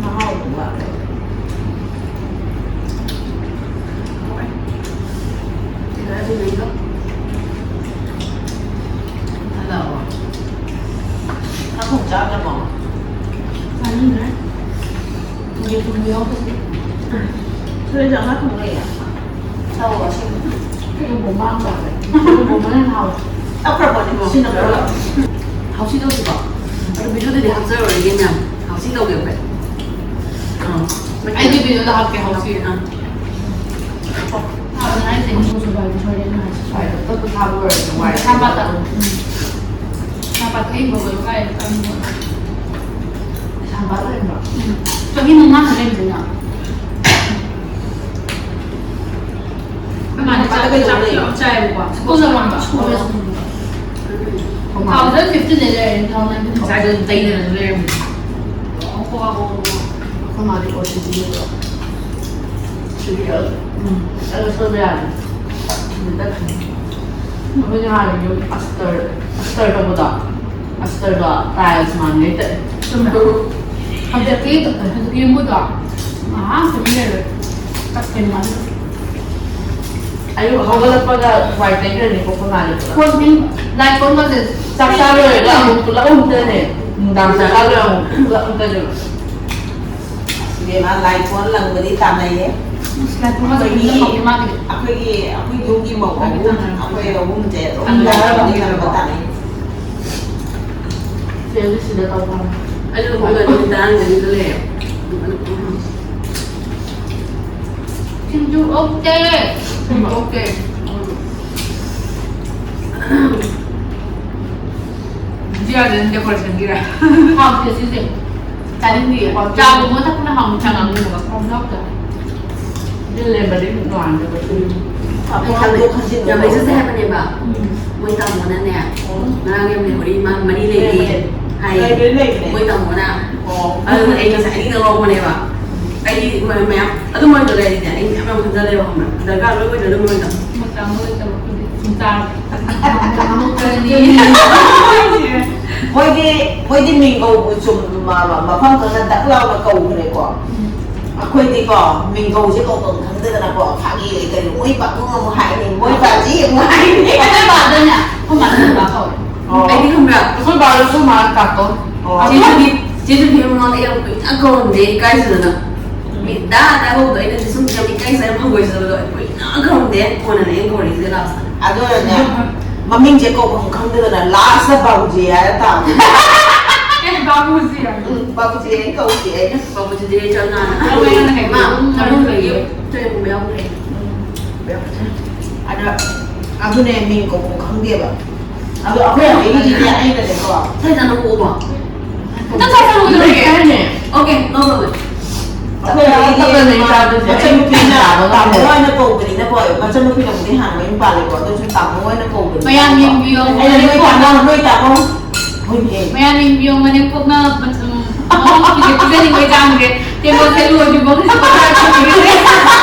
ꯃꯍꯥꯎꯗꯤ ꯋꯥꯠꯂꯦ꯫ ꯍꯜꯂꯛꯑꯕꯣ? ꯆꯥꯛ ꯊꯣꯡ ꯆꯥꯗ꯭ꯔꯕꯣ? ꯆꯥꯅꯤꯡꯗ꯭ꯔꯦ꯫ ꯊꯨꯝꯒꯤ ꯊꯨꯝꯒꯤ ꯌꯥꯎꯗꯕꯤ꯫ ꯁꯤꯗ ꯏꯟꯖꯥꯡ ꯉꯥ ꯊꯣꯡ ꯂꯩꯌꯦ꯫ ꯇꯧꯔꯣ, ꯑꯁꯦꯡꯕ꯫ ꯀꯩꯅꯣ ꯕꯣꯝ ꯃꯥꯡ ꯇꯥꯔꯦ꯫ ꯕꯣꯝ ꯃꯥꯡ ꯍꯥꯎꯋꯦ꯫ ꯇꯞꯈ꯭ꯔꯕꯣ, ꯑꯅꯤꯃꯛ? ꯁꯤꯅ ꯈꯔ ꯍꯥꯎꯁꯤ ꯇꯧꯁꯤꯀꯣ꯫ ꯑꯗꯨ ꯚꯤꯗꯤꯑꯣꯗꯗꯤ ꯍꯥꯞꯆꯔꯔꯣꯏꯒꯦ ꯃꯌꯥꯝ꯫ ꯍꯥꯎꯁꯤ ꯇꯧꯒꯦ ꯑꯩꯈꯣꯏ꯫ ꯑꯥ꯫ ꯑꯩꯗꯤ ꯚꯤꯗꯤꯑꯣꯗ ꯍꯥꯞꯀꯦ, ꯍꯥꯎꯁꯤ꯫ ꯑꯥ꯫ ꯍꯥꯏꯁꯦ ꯃꯆꯨ ꯁꯨꯕ ꯍꯥꯏꯗꯤ ꯁꯣꯏꯔꯦ ꯅꯪ ꯍꯥꯏꯁꯦ꯫ ꯍꯣꯏ, ꯑꯇꯣꯞꯄ ꯊꯥꯕ ꯑꯣꯏꯔꯁꯨ ꯋꯥꯏ꯫ ꯀꯩꯁꯥꯝꯄꯥꯠꯇ꯫ ꯎꯝ꯫ ꯀꯩꯁꯥꯝꯄꯥꯠꯇ ꯍꯤꯡꯕ ꯑꯣꯏꯔꯣ ꯀꯥꯏ ꯆꯪꯉꯤꯅꯣ? ꯀꯩꯁꯥꯝꯄꯥꯠ ꯂꯩꯕ꯭ꯔꯣ? ꯎꯝ꯫ ꯆꯍꯤ ꯃꯉꯥ ꯈꯛ ꯂꯩꯕꯅꯤꯅ꯫ ꯑꯩꯈꯣꯏ ꯃꯥꯅ ꯆꯥꯛ ꯀꯩꯗꯧ ꯆꯥꯛ ꯂꯩ? ꯌꯥꯝ ꯆꯥꯏꯌꯦꯕꯀꯣ꯫ ꯁ꯭ꯀꯨꯜ ꯆꯠꯂꯝꯕ꯫ ꯁ꯭ꯀꯨꯜ ꯆꯠꯂꯝꯕ꯫ ꯇꯨ ꯊꯥꯎꯖꯟ ꯐꯤꯐꯇꯤꯟꯗꯩ ꯂꯩꯔꯦ, ꯇꯨ ꯊꯥꯎꯖꯟ ꯅꯥꯏꯟꯇꯤꯟ ꯐꯥꯎ꯫ ꯉꯁꯥꯏꯗꯣ ꯇꯩꯗꯅ ꯑꯗꯨꯝ ꯂꯩꯔꯝꯃꯦ꯫ ꯑꯩꯈꯣꯏ ꯃꯥꯗꯤ ꯑꯣ ꯁꯤ ꯗꯤ ꯅꯦꯕ꯫ ꯁꯤ ꯗꯤ ꯑꯦꯜ꯫ ꯎꯝ꯫ ꯑꯗꯣ ꯁꯣꯏꯕ ꯌꯥꯗꯦ꯫ ꯁꯤꯗ ꯇꯛꯈꯤꯅꯤ꯫ ꯑꯩꯈꯣꯏ ꯅꯍꯥꯟ ꯌꯨꯝ ꯑꯁꯇꯔ, ꯑꯁꯇꯔ ꯇꯧꯕꯗꯣ꯫ ꯑꯁꯇꯔꯒ ꯇꯥꯏꯜꯁ ꯃꯥꯟꯒꯩ ꯇꯛꯑꯦ꯫ ꯆꯨꯝꯃꯦ꯫ ꯍꯧꯖꯤꯛꯇꯤ, ꯍꯧꯖꯤꯛꯀꯤ ꯌꯨꯝꯕꯨꯗꯣ ꯉꯥꯏꯍꯥꯛ ꯇꯨꯃꯤꯟ ꯂꯩꯔꯣꯏ꯫ ꯇꯛꯇꯣꯏꯅꯤ ꯃꯥꯁꯨ꯫ ꯑꯌꯨꯛ ꯍꯧꯒꯠꯂꯛꯄꯒ ꯋꯥꯏ ꯇꯩꯈ꯭ꯔꯅꯤꯀꯣ ꯑꯩꯈꯣꯏ ꯃꯥꯗꯤ ꯄꯨꯂꯞ꯫ ꯀꯣꯟ ꯐꯦꯡ-, ꯂꯥꯏ ꯀꯣꯟꯒꯁꯦ ꯆꯥꯛ ꯆꯥ ꯂꯣꯏꯔꯒ ꯑꯃꯨꯛ ꯄꯨꯂꯞ ꯑꯃꯨꯛ ꯇꯩꯅꯤ꯫ ꯅꯨꯡꯗꯥꯡ ꯆꯥꯛ ꯆꯥ ꯂꯣꯏꯔꯒ ꯑꯃꯨꯛ ꯄꯨꯂꯞ ꯑꯃꯨꯛ ꯇꯩꯗꯣꯏꯕ꯫ ꯏꯕꯦꯝꯃ, ꯂꯥꯏ ꯀꯣꯟ ꯂꯪꯕꯗꯤ ꯇꯥꯟꯅꯩꯌꯦ꯫ ꯑꯁ, ꯂꯥꯏ ꯀꯣꯟꯒꯁꯦ ꯑꯩꯈꯣꯏꯒꯤ, ꯐꯖꯅ ꯐꯪꯉꯦ ꯃꯥꯒꯤꯗꯤ꯫ ꯑꯩꯈꯣꯏꯒꯤ, ꯑꯩꯈꯣꯏ ꯌꯨꯝꯒꯤ ꯃꯧ ꯃꯥꯒꯤ ꯑꯍꯨꯝ, ꯇꯥꯟꯅꯔꯦ꯫ ꯑꯩꯈꯣꯏ ꯑꯍꯨꯝꯁꯦ ꯑꯗꯨꯝ ꯇꯥꯟꯅꯔꯦ꯫ ꯂꯪꯕꯗꯤ ꯂꯪꯕ ꯇꯥꯟꯅꯩ꯫ ꯆꯦ ꯂꯨꯁꯤꯗ ꯇꯧ ꯇꯥꯔꯦ꯫ ꯑꯩꯁꯨ ꯄꯨꯡ ꯑꯅꯤ ꯇꯔꯥꯅꯤꯊꯣꯏꯗ ꯂꯩꯌꯦ꯫ ꯁꯤꯡꯖꯨ ꯑꯣꯛꯇꯦ꯫ ꯁꯤꯡꯖꯨ ꯑꯣꯛꯇꯦ꯫ ꯖꯤꯌꯥꯗꯨꯅ decorationꯒꯤꯔ? ꯍꯥꯎꯇꯦ ꯁꯤꯁꯦ꯫ ꯆꯥꯅꯤꯡꯗꯤꯌꯦ꯫ ꯆꯥꯒꯨꯝꯕ ꯊꯛꯄꯅ ꯍꯥꯎꯅꯤ, ꯆꯉꯥꯡꯒꯨꯝꯕ꯫ ꯍꯥꯎꯕ ꯌꯥꯎꯗꯦ꯫ ꯑꯗꯨ ꯂꯩꯔꯝꯕꯗꯤ ꯅꯨꯡꯉꯥꯏꯅꯤ꯫ ꯎꯝ꯫ ꯑꯩ ꯈꯪꯗꯦ꯫ ꯌꯥꯝ ꯂꯩꯖꯗꯦ ꯍꯥꯏꯕꯅꯦꯕ꯫ ꯎꯝ꯫ ꯃꯣꯏ ꯇꯥꯃꯣꯅꯅꯦ, ꯉꯔꯥꯡ ꯌꯥꯝ memory ꯃꯥ ꯃꯔꯤ ꯂꯩꯔꯤ ꯂꯩꯕꯅꯦ꯫ ꯍꯥꯏꯌꯦ꯫ ꯂꯩꯕꯅꯦ, ꯂꯩꯕꯅꯦ꯫ ꯃꯣꯏ ꯇꯥꯃꯣꯅ꯫ ꯑꯣ꯫ ꯑꯗꯨꯅ ꯑꯩ ꯉꯁꯥꯏꯗꯒꯤ ꯂꯧꯔꯛꯄꯅꯦꯕ꯫ ꯑꯩꯗꯤ ꯃꯌꯥꯝ, ꯃꯌꯥꯝ, ꯑꯗꯨ ꯃꯣꯏꯗꯣ ꯂꯩꯔꯗꯤꯅꯦ, ꯑꯩ ꯃꯌꯥꯝ ꯃꯌꯥꯝ ꯈꯟꯖꯜꯂꯦꯕ, ꯈꯪꯕ꯭ꯔꯥ? ꯗꯔꯀꯥꯔ ꯂꯣꯏ ꯑꯣꯏꯗ꯭ꯔꯦ ꯑꯗꯨ ꯃꯣꯏꯗꯣ꯫ ꯃꯣꯏ ꯇꯥꯃꯣ ꯂꯩꯇꯕ ꯑꯩꯈꯣꯏꯗꯤ ꯁꯨꯝ ꯆꯥꯔꯦ꯫ ꯇꯥꯃꯣ ꯈꯔꯅꯤ꯫ ꯃꯣꯏꯗꯤ, ꯃꯣꯏꯗꯤ ꯃꯤꯡ ꯀꯧꯕ ꯆꯨꯝ-, ꯃ-, ꯃ-, ꯃꯐꯝ ꯈꯪꯅ ꯗꯛ ꯂꯥꯎꯅ ꯀꯧꯈ꯭ꯔꯦꯀꯣ꯫ ꯎꯝ꯫ ꯑꯩꯈꯣꯏꯗꯤꯀꯣ, ꯃꯤꯡꯒꯧꯁꯦ ꯀꯧꯐꯝ ꯈꯪꯗꯗꯅꯀꯣ, ꯐꯥꯒꯤ ꯀꯔꯤ, ꯃꯣꯏ ꯄꯥꯕꯨꯡ ꯑꯃꯨꯛ ꯍꯥꯏꯅꯤ, ꯃꯣꯏ ꯕꯥꯖꯤ ꯑꯃꯨꯛ ꯍꯥꯏꯅꯤ꯫ ꯑꯩꯈꯣꯏ ꯕꯥꯗꯅꯦ, ꯑꯩꯈꯣꯏ ꯃꯥꯗ ꯀꯧꯋꯦ꯫ ꯑꯣ꯫ ꯑꯩꯗꯤ ꯈꯪꯕ꯭ꯔꯥ? ꯑꯩꯈꯣꯏ ꯕꯥꯗꯁꯨ ꯃꯥ ꯀꯥꯇꯣ꯫ ꯑꯣ꯫ ꯆꯦ ꯊꯣꯏꯕꯤ, ꯆꯦ ꯊꯣꯏꯕꯤ ꯃꯃꯥꯡꯗ ꯑꯩ ꯌꯥꯝ ꯀꯨꯏꯅ ꯀꯧꯔꯝꯗꯦ, ꯏꯀꯥꯏꯖꯗꯅ꯫ ꯃꯤ ꯗꯥ ꯗꯥ ꯀꯧꯕꯗꯣ ꯑꯩꯅꯗꯤ ꯁꯨꯝ ꯌꯥꯝ ꯏꯀꯥꯏꯖꯩ, ꯌꯥꯝ ꯍꯪꯒꯣꯏꯖꯕꯗꯣ, ꯑꯩ ꯀꯨꯏꯅ ꯀꯧꯔꯝꯗꯦ, ꯀꯣꯟꯅꯅꯦ ꯑꯩꯅ ꯀꯧꯔꯛꯏꯁꯦ ꯂꯥꯁꯇ꯫ ꯑꯗꯨꯅꯅꯦ, ꯃꯃꯤꯡꯁꯦ ꯀꯧꯐꯝ ꯈꯪꯗꯗꯅ ꯂꯥꯁꯇ ꯕꯥꯕꯨꯖꯤ ꯍꯥꯏꯔ ꯇꯥꯕꯅꯦ꯫ ꯑꯦ, ꯕꯥꯕꯨꯖꯤ ꯍꯥꯏꯔ꯫ ꯎꯝ, ꯕꯥꯕꯨꯖꯤ ꯍꯥꯏꯅ ꯀꯧꯈꯤ ꯑꯩꯅ꯫ ꯕꯥꯕꯨꯖꯤꯗꯤ ꯑꯩ ꯆꯞ ꯃꯥꯟꯅ꯫ ꯑꯗꯨ ꯑꯩꯅ ꯍꯥꯏꯕ ꯃꯥ, ꯎꯝ, ꯃꯅꯨꯡꯗꯒꯤ ꯇ꯭ꯔꯦꯟꯒꯨꯝꯕ ꯌꯥꯎꯈ꯭ꯔꯦ꯫ ꯎꯝ꯫ ꯑꯗ ꯑꯗꯨꯅꯦ ꯃꯤꯡ ꯀꯧꯕ ꯈꯪꯗꯦꯕ꯫ ꯑꯗꯣ ꯑꯩꯈꯣꯏ ꯑꯕꯦꯒꯤꯗꯤꯅꯦ ꯑꯩꯅꯅꯦꯀꯣ꯫ ꯁꯥꯏ ꯆꯥꯅ ꯀꯣꯛꯑꯣꯕ꯫ ꯅꯪ ꯁꯥꯏ ꯆꯥꯅ ꯀꯣꯛꯑꯣ꯫ Okay, no problem. ꯑꯩꯈꯣꯏ ꯑꯕꯦꯒꯤꯗꯤ ꯃꯆꯟꯅꯨꯄꯤꯅ ꯇꯥꯃꯣ ꯍꯥꯏꯅ ꯀꯧꯕꯅꯤꯅꯀꯣ, ꯃꯆꯟꯅꯨꯄꯤꯅꯕꯨꯗꯤ ꯍꯥꯟꯅ ꯃꯌꯨꯝ ꯄꯥꯜꯂꯦꯀꯣ, ꯑꯗꯨꯁꯨ ꯇꯥꯃꯣ ꯍꯥꯏꯅ ꯀꯧꯕꯅꯤ꯫ ꯃꯌꯥꯝ ꯌꯦꯡꯕꯤꯌꯣ꯫ ꯑꯩꯅ ꯅꯣꯏ ꯇꯥꯃꯣ, ꯅꯣꯏ ꯇꯥꯃꯣ꯫ ꯍꯣꯏꯅꯦ꯫ ꯃꯌꯥꯝ ꯌꯦꯡꯕꯤꯌꯣ, ꯃꯅꯦꯝꯄꯣꯛꯅ ꯃꯆꯟ ꯃꯃꯧ ꯅꯨꯄꯤꯁꯦ ꯄꯤꯖꯅꯤꯡꯕꯩ ꯆꯥꯡꯁꯦ꯫ ꯇꯦꯡꯀꯣꯠꯁꯦ ꯂꯣꯏꯗ꯭ꯔꯤꯕꯧ ꯍꯧꯖꯤꯛ ꯄꯣꯊꯥꯔ ꯊꯝꯕꯤꯔꯦ꯫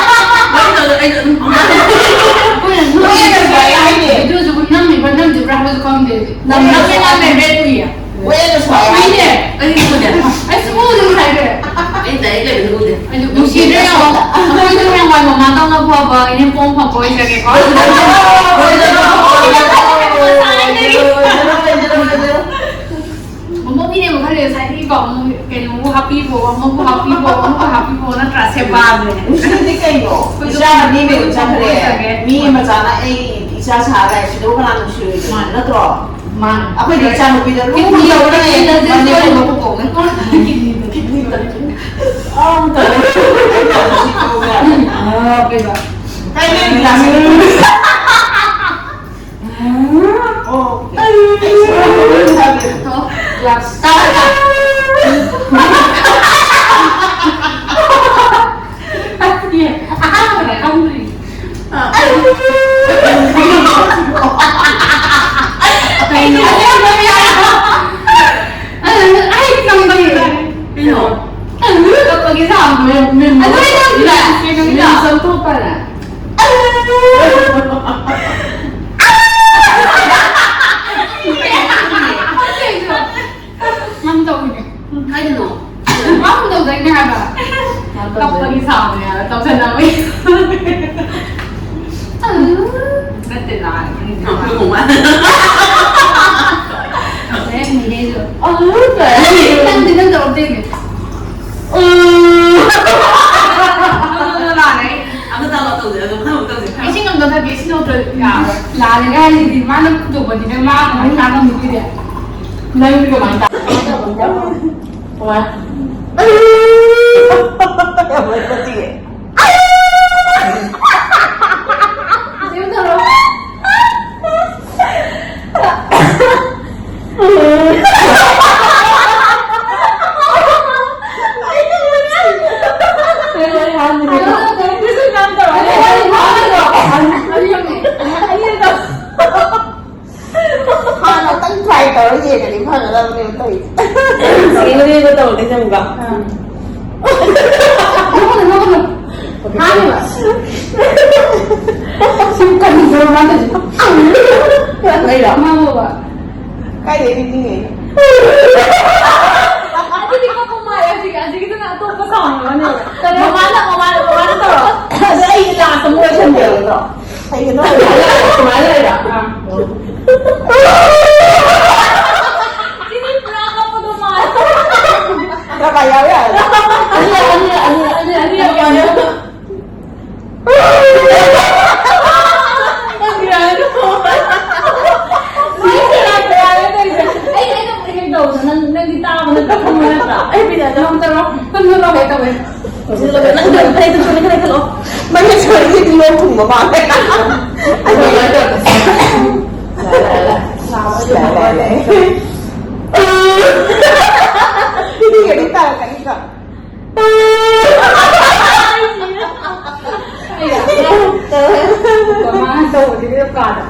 ꯑꯩꯅ ꯑꯗꯨ, ꯑꯩꯅ ꯑꯗꯨꯝ ꯑꯩꯈꯣꯏꯅ ꯅꯣꯏꯅ ꯅꯣꯏꯅ ꯁꯨꯃꯥꯏꯅ ꯍꯥꯏꯅꯦ꯫ ꯚꯤꯗꯤꯑꯣꯁꯤꯕꯨ ꯅꯝꯃꯤꯕ꯭ꯔꯥ ꯅꯝꯗ꯭ꯔꯤꯕ꯭ꯔꯥ ꯍꯥꯏꯕꯁꯨ ꯈꯪꯗꯦ꯫ ꯅꯝꯃꯦ, ꯅꯝꯃꯦ, ꯅꯝꯃꯦ, ꯅꯝꯃꯦ, ꯎꯏꯌꯦ꯫ ꯍꯣꯏ, ꯑꯩꯅ ꯁꯨꯃꯥꯏꯅ ꯍꯥꯏꯅꯦ꯫ ꯍꯥꯏꯅꯦ꯫ ꯑꯩ ꯎꯗꯦ꯫ ꯑꯩ ꯁꯨꯡꯎ ꯎꯗꯦ ꯉꯁꯥꯏꯗꯩ꯫ ꯑꯩ ꯗꯥꯏꯔꯦꯛ ꯂꯩꯕꯗꯤ ꯎꯗꯦ꯫ ꯑꯩꯁꯨ ꯅꯨꯡꯁꯤꯗ꯭ꯔꯦ ꯌꯦꯡꯉꯣ꯫ ꯑꯩꯈꯣꯏꯁꯨ ꯍꯌꯦꯡꯋꯥꯏ ꯃꯃꯥꯗꯧꯅ ꯐꯕ ꯏꯅꯦꯝꯄꯣꯡ ꯐꯕ ꯑꯣꯏꯖꯒꯦꯀꯣ꯫ ꯃꯃꯧꯒꯤꯅꯦꯕ ꯈꯜꯂꯦ ꯉꯁꯥꯏꯗꯒꯤꯀꯣ, ꯑꯃꯨꯛ ꯀꯩꯅꯣꯕꯨ ꯍꯥꯞꯄꯤꯕꯣ, ꯑꯃꯕꯨ ꯍꯥꯞꯄꯤꯕꯣ, ꯑꯃꯕꯨ ꯍꯥꯞꯄꯤꯕꯣ, ꯅꯠꯇ꯭ꯔꯥ? ꯁꯦꯕꯥꯅꯦ꯫ ꯉꯁꯤꯗꯤ ꯀꯩꯅꯣ? ꯏꯆꯥ ꯑꯅꯤ ꯂꯩꯕ ꯆꯠꯈ꯭ꯔꯦ꯫ ꯃꯤ ꯃꯆꯥꯅ ꯑꯩ ꯏꯆꯥ ꯁꯥꯔ ꯂꯥꯛꯏꯁꯤꯗꯕꯨ ꯀꯅꯥ ꯅꯨꯡꯁꯤꯔꯣꯏꯗꯣꯏꯅꯣ? ꯃꯥꯅꯦ꯫ ꯅꯠꯇ꯭ꯔꯣ? ꯃꯥꯅꯦ꯫ ꯑꯩꯈꯣꯏꯗꯤ ꯏꯆꯥ ꯅꯨꯄꯤꯗ ꯂꯨꯅ ꯀꯤꯠꯅꯤ, ꯇꯧꯔꯒ ꯀꯤꯠꯅꯤ ꯂꯩ꯫ ꯃꯅꯦꯝ ꯂꯧꯕ ꯀꯧꯅꯤ꯫ Kidney, kidney. ꯑꯥ, ꯇꯧꯔꯦ꯫ ꯑꯥ, ꯀꯩꯕ? ꯀꯥꯏ ꯂꯩꯔꯤꯅꯣ? ꯑꯣ꯫ ꯇꯣ꯫ ꯂꯥꯛꯁ꯫ ꯑꯍꯥꯟꯕꯗ ꯈꯪꯗ꯭ꯔꯤ꯫ ꯀꯩꯅꯣ? ꯑꯩ ꯈꯪꯗ꯭ꯔꯤ꯫ ꯀꯩꯅꯣ? ꯀꯞꯄꯒꯤ ꯁꯥꯎꯟꯗꯣ꯫ ꯑꯗꯨ ꯑꯩ ꯈꯪꯗ꯭ꯔꯦ꯫ ꯀꯩꯅꯣ? ꯆꯪꯊꯣꯛꯄꯅꯦ꯫ ꯌꯥꯝ ꯇꯧꯋꯤꯅꯦ꯫ ꯀꯥꯏꯗꯅꯣ? ꯌꯥꯝ ꯇꯧꯖꯩꯅꯦ ꯍꯥꯏꯕ꯫ ꯌꯥꯝ ꯇꯧꯖꯩ꯫ ꯀꯞꯄꯒꯤ ꯁꯥꯎꯅꯦ ꯍꯥꯏꯕ, ꯇꯧꯁꯟꯅꯕꯒꯤ꯫ ꯅꯠꯇꯦ, ꯂꯥꯛꯑꯦ꯫ ꯅꯪ ꯃꯤꯅꯦꯁꯨ꯫ ꯅꯪꯗꯤ ꯅꯪ ꯇꯧꯔꯛꯇꯣꯏꯅꯦ꯫ ꯂꯥꯛꯑꯦ꯫ ꯑꯃ ꯇꯧꯔꯣ, ꯇꯧꯁꯦ꯫ ꯑꯗꯣ ꯃꯊꯪ ꯑꯃꯨꯛ ꯇꯧꯁꯦ꯫ ꯏꯁꯤꯡ ꯑꯝꯇ ꯊꯛꯀꯦ, ꯏꯁꯤꯡ ꯂꯧꯗ꯭ꯔꯗꯤ ꯌꯥꯔꯣꯏ꯫ ꯂꯥꯜꯂꯦꯒ ꯍꯥꯏꯁꯤꯗꯤ ꯃꯥꯅ ꯄꯨꯊꯣꯛꯄꯅꯤꯅ ꯃꯥ ꯀꯃꯥꯏꯅ ꯇꯥꯟꯅꯕ ꯅꯨꯄꯤꯗꯤ? ꯅꯪꯗꯤ ꯀꯃꯥꯏꯅ ꯇꯥ-, ꯀꯃꯥꯏꯅ? ꯀꯃꯥꯏꯅ? ꯌꯥꯝ ꯂꯩ ꯅꯠꯇꯤꯌꯦ꯫ ꯅꯪꯒ꯫ ꯅꯣꯛꯀꯅꯨ, ꯅꯣꯛꯀꯅꯨ꯫ ꯍꯥꯏꯌꯣ꯫ ꯁꯤ ꯀꯔꯤꯅꯣ ꯃꯥꯅ ꯇꯧꯔꯤꯁꯦ? ꯂꯩꯔꯣ? ꯃꯥ ꯕꯕꯥ꯫ ꯀꯥꯏꯗꯩ ꯅꯤꯡꯁꯤꯡꯉꯛꯏꯅꯣ? ꯑꯗꯨꯗꯤ ꯀꯞꯄ ꯃꯥꯜꯂꯦ ꯍꯧꯖꯤꯛ, ꯍꯧꯖꯤꯛꯀꯤꯗꯨꯅ ꯑꯇꯣꯞꯄ ꯁꯥꯎꯟ ꯑꯃꯅꯦꯕ꯫ ꯃꯃꯥꯅ, ꯃꯃꯥꯅ, ꯃꯃꯥꯅ ꯇꯧꯔꯣ꯫ ꯑꯗꯨ ꯑꯩ ꯂꯥꯁ ꯑꯃ ꯂꯣꯏꯁꯟꯒꯦꯕꯀꯣ꯫ ꯀꯩꯒꯤꯅꯣ? ꯁꯨꯃꯥꯏꯅ ꯂꯩꯔꯣ? ꯑꯥ꯫ ꯁꯤꯗꯤ ꯄꯨꯔꯥ ꯀꯞꯄꯗꯣ ꯃꯥꯜꯂꯦ꯫ ꯗ꯭ꯔꯃꯥ ꯌꯥꯎ ꯌꯥꯔꯦ꯫ ꯑꯅꯤꯔꯛ, ꯑꯅꯤꯔꯛ, ꯑꯅꯤꯔꯛ, ꯑꯅꯤꯔꯛ, ꯑꯅꯤꯔꯛ ꯌꯥꯎ ꯌꯥꯔꯦ꯫ ꯅꯪ, ꯅꯪꯗꯤ ꯇꯥꯕ ꯅꯠꯇ꯭ꯔꯥ? ꯈꯪꯕ ꯅꯠꯇ꯭ꯔꯥ? ꯑꯩ ꯕꯤꯗꯥꯗ ꯑꯃꯨꯛ ꯆꯠꯂꯣ꯫ ꯀꯩꯅꯣ ꯇꯧꯋꯦ ꯇꯧꯋꯦ꯫ ꯅꯪ ꯐꯅꯦꯛꯇꯣ ꯈꯜꯂꯣ, ꯈꯜꯂꯣ꯫ ꯃꯍꯦꯁꯣꯔꯤꯒꯤꯗꯤ ꯂꯣꯛ ꯊꯨꯡꯕ ꯃꯥꯜꯂꯦ꯫ ꯑꯗꯨꯃꯥꯏꯅ ꯇꯧꯔꯒ꯫ ꯂꯥꯛꯑꯦ, ꯂꯥꯛꯑꯦ, ꯂꯥꯛꯑꯦ꯫ ꯏꯗꯤ ꯒꯥꯔꯤ ꯇꯥꯔꯛꯀꯅꯤꯀꯣ꯫ ꯃꯥꯅ ꯇꯧꯕꯗꯤ ꯀꯥꯗ꯫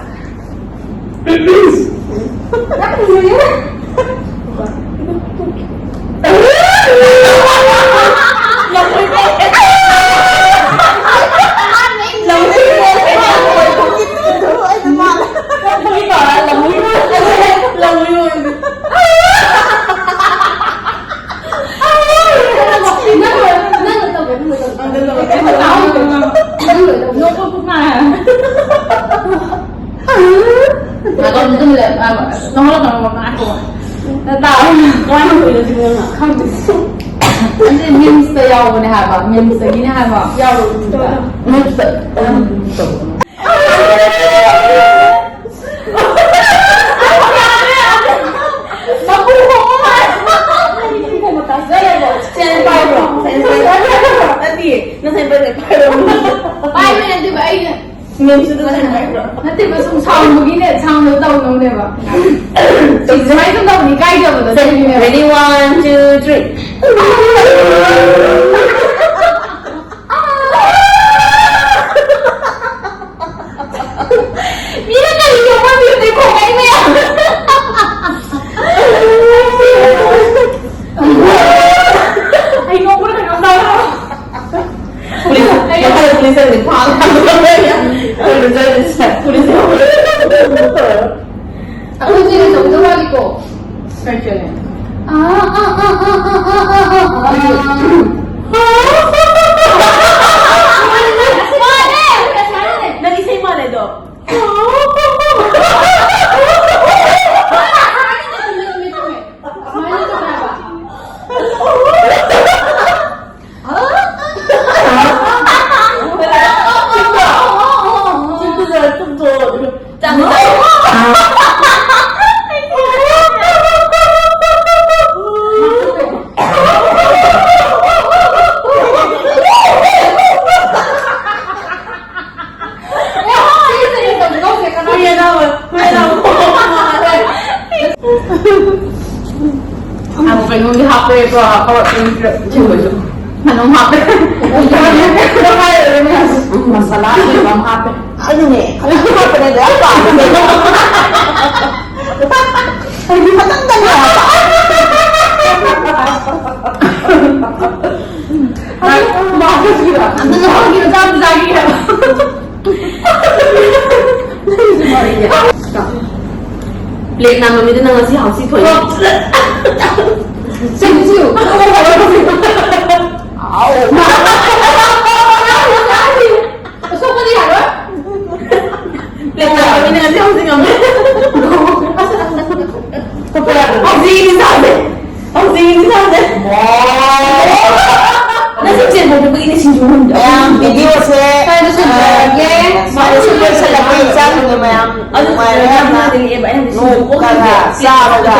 ꯃꯤꯝꯁꯇ ꯌꯥꯎꯕꯅꯦ ꯍꯥꯏꯕ, ꯃꯤꯝꯁꯇꯒꯤꯅꯦ ꯍꯥꯏꯕ, ꯌꯥꯎꯕꯅꯦ꯫ ꯃꯤꯝꯁꯇ꯫ ꯁꯦꯟ ꯄꯥꯏꯕ꯭ꯔꯣ? ꯁꯦꯟ ꯄꯥꯏꯕ꯭ꯔꯣ? ꯅꯠꯇꯤꯌꯦ, ꯅꯪ ꯁꯦꯟ ꯄꯥꯏꯕ꯭ꯔꯣ? ꯄꯥꯏꯕ ꯅꯠꯇꯦꯕ, ꯑꯩꯅ ꯃꯦꯝꯁꯨ ꯑꯗꯨꯝ ꯁꯦꯟ ꯄꯥꯏꯕ꯭ꯔꯣ? ꯅꯠꯇꯦꯕ, ꯁꯨꯝ ꯁꯥꯎꯟꯗꯨꯒꯤꯅꯦ, ꯁꯥꯎꯟꯗꯣ ꯇꯧꯅꯕꯅꯦꯕ꯫ ꯁꯨꯃꯥꯏꯅ ꯁꯨꯝ ꯇꯧꯕꯅꯤ, ꯀꯥꯏꯗꯕꯗꯣ ꯑꯗꯨꯒꯤꯅꯦꯕ꯫ Ready, one, two, three. ꯃꯤꯅ ꯀꯔꯤ ꯌꯣꯛꯄ ꯃꯤꯕꯨꯗꯤ ꯈꯣꯡꯒꯩ ꯃꯌꯥꯝ꯫ ꯑꯩꯈꯣꯏ ꯆꯦꯅ ꯇꯧꯗꯧ ꯋꯥꯠꯂꯤꯀꯣ꯫ ꯀꯩ ꯆꯦꯅ? ꯑꯥ, ꯑꯥ, ꯑꯥ꯫ ꯃꯥꯅꯦ! ꯅꯪ ꯏꯁꯩ ꯃꯥꯜꯂꯦꯗꯣ꯫ ꯑꯃꯨꯛ ꯀꯩꯅꯣꯝꯗꯤ ꯍꯥꯞꯄꯦꯀꯣ, ꯍꯥꯞꯄ ꯁꯤꯡꯕꯁꯨ ꯃꯅꯨꯡ ꯍꯥꯞꯄꯦ꯫ ꯃꯁꯥꯂꯥ ꯑꯃ ꯍꯥꯞꯄꯦ꯫ ꯑꯗꯨꯅꯦ, ꯑꯗꯨ ꯍꯥꯞꯄꯅꯦ ꯑꯗꯨ ꯌꯥꯝ ꯄꯥꯝꯃꯦ꯫ ꯑꯩꯗꯤ ꯃꯊꯪꯗꯅꯦ ꯍꯥꯏꯕ꯫ ꯑꯗꯨ ꯃꯥꯁꯨ ꯑꯗꯨꯅ ꯍꯧꯖꯤꯛ ꯃꯆꯥ ꯃꯆꯥꯒꯤ ꯍꯥꯏꯕ꯫ ꯄ꯭ꯂꯦꯠ ꯅꯥꯝꯃ ꯃꯤꯗꯨꯅ ꯉꯁꯤ ꯍꯥꯎꯁꯤ ꯊꯣꯛꯏ꯫ ꯆꯦꯟꯁꯤꯌꯨ꯫ ꯑꯥꯎ꯫ ꯑꯁꯣꯛꯄꯗꯤ ꯌꯥꯔꯣꯏ꯫ ꯄ꯭ꯂꯦꯠ ꯅꯥꯝꯃ ꯃꯤꯅ ꯉꯁꯤ ꯍꯥꯎꯁꯤ ꯉꯝꯃꯦ꯫ ꯍꯥꯎꯁꯤ ꯏꯟꯁꯥꯡꯁꯦ꯫ ꯍꯧꯖꯤꯛ ꯏꯟꯁꯥꯡꯁꯦ꯫ ꯅꯪꯁꯨ ꯆꯦꯟꯕ ꯊꯣꯛꯄꯒꯤꯅꯦ ꯁꯤꯡꯖꯨ ꯍꯨꯟꯕ꯫ ꯃꯌꯥꯝ ꯚꯤꯗꯤꯑꯣꯁꯦ, ꯁ꯭ꯋꯥꯏꯗ ꯁꯨꯝ ꯇꯧꯔꯒꯦ꯫ ꯁ꯭ꯋꯥꯏꯗ ꯁꯨꯝ ꯂꯣꯏꯁꯤꯜꯂꯒꯦ, ꯏꯆꯥꯁꯤꯡꯗꯣ ꯃꯌꯥꯝ꯫ ꯑꯗꯨ ꯅꯨꯡꯉꯥꯏꯔꯦ ꯌꯥꯝꯅ꯫ ꯅꯨꯡꯉꯥꯏꯔꯦ, ꯑꯩꯅ ꯍꯧꯖꯤꯛ ꯁꯤꯡꯖꯨ ꯅꯣꯛꯑꯒ, ꯀꯣꯛ ꯆꯥꯔꯒ꯫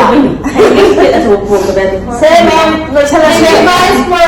ꯍꯥꯏꯗꯤ ꯄ꯭ꯂꯦꯠ ꯑꯆꯧꯕ ꯄꯨꯔꯛꯄꯗꯗꯤ꯫ ꯁꯦ, ꯃꯌꯥꯝ ꯂꯣꯏꯁꯤꯜꯂꯁꯦ꯫ Thank you guys for